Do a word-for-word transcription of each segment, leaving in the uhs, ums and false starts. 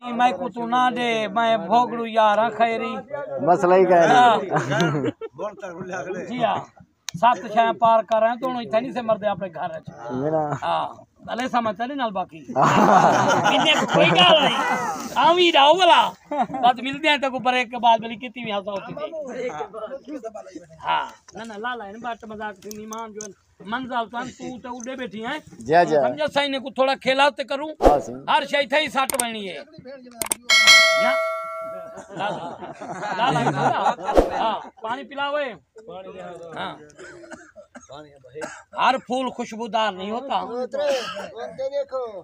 میں کو تو نہ دے، میں بھوگڑو یاراں خیری۔ مسئلہ ہی کہہ رہے۔ جی ہاں، سات شاہ پار کر رہے ہیں، تو اتھے نہیں سے مردے اپنے گھر اچ۔ ہاں، بھلے سمجھ چلی نال باقی۔ انہیں کو کوئی گال نہیں۔ آویں جاؤ بلا۔ بس ملتے ہیں تو کو بریک کے بعد بلی کتنی بھی ہنسا ہوتی تھی۔ ہاں، نہ نہ لالا، ان بات مذاق سے نیمان جو ہے۔ منزل تن تو تے اڈے بیٹھی ہیں۔ جی، جی۔ سمجھا سائیں نے کو تھوڑا کھیلا تے کروں۔ ہاں، سائیں۔ ہر شے تھئی سٹ بنی ہے۔ نہ۔ لا، لا، لا، لا۔ ہاں، پانی پلاوے۔ ہاں۔ ہر پھول خوشبودار نہیں ہوتا۔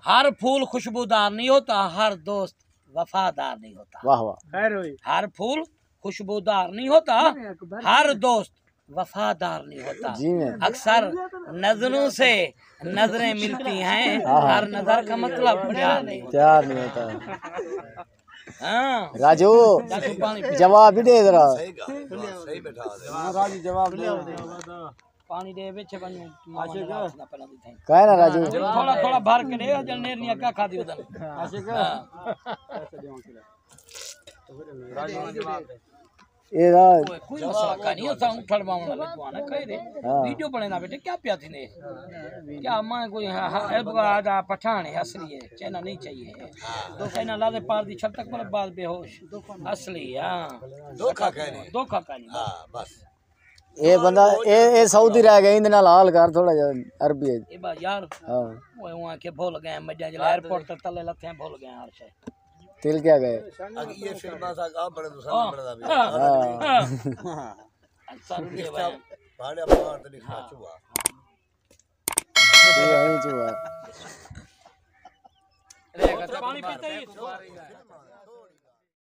ہر پھول خوشبودار نہیں ہوتا، ہر دوست وفادار نہیں ہوتا۔ واہ، واہ۔ ہر پھول خوشبودار نہیں ہوتا، ہر دوست وفادار نہیں ہوتا۔ جی میں۔ اکثر نظروں سے نظریں ملتی ہیں، ہاں۔ ہر نظر کا مطلب پیار نہیں ہوتا۔ پیار نہیں ہوتا۔ ہاں۔ راجو، جواب بھی دے ذرا۔ صحیح ڳالھ ہے، صحیح بیٹھا ہے۔ ہاں، راجو جواب دے۔ پانی دے وچ ونڄو، ماما نے عاشق۔ رات نہ پہلا ݙتھائیں۔ کائے نا راجو۔ تھوڑا، تھوڑا بھر کے ݙے، جل نیر نیاں کیا کھادی ادن۔ عاشق۔ ہاں۔ اے راج۔ اوئے، کوئی مسئلہ کائنی، اساں اٹھڑ باوݨ والے کو آنا کہے دے۔ ہاں۔ ویڈیو بݨینا بیٹے، کیا پیا تھی نے؟ کیا میں کوئی، ہاں، ہاں، اے بگا آ جا پٹھان ہے، اصلی ہے، چائنا نہیں چاہیے ہے۔ چائنا لا دے پار دی چھت تک پر بعد بے ہوش۔ اصلی، ہاں۔ دھوکا کائنی۔ دھوکا کائنی۔ ہاں، بس۔ اے بندہ، اے، اے سعودی رہ ڳئے، ایندے نال حال کر تھوڑا جہا عربی ہے۔ اے با یار، ہاں۔ اوئے، اوئے کہ بھل ڳئے، مجھے جلے ایئرپورٹ تے تلے لتھے بھل ڳئے ہر شے۔ تل کیا ڳئے؟ اڳے اے فلماں سا ڳا بڑے تو سامنے ہاں۔ بڑا بھی۔ ہاں۔ ہاں۔ سارو دے بھائی۔ پاڑے پار تے لکھا ہاں۔ چوا۔ چوا، اے چوا۔ پانی پیتے ہی۔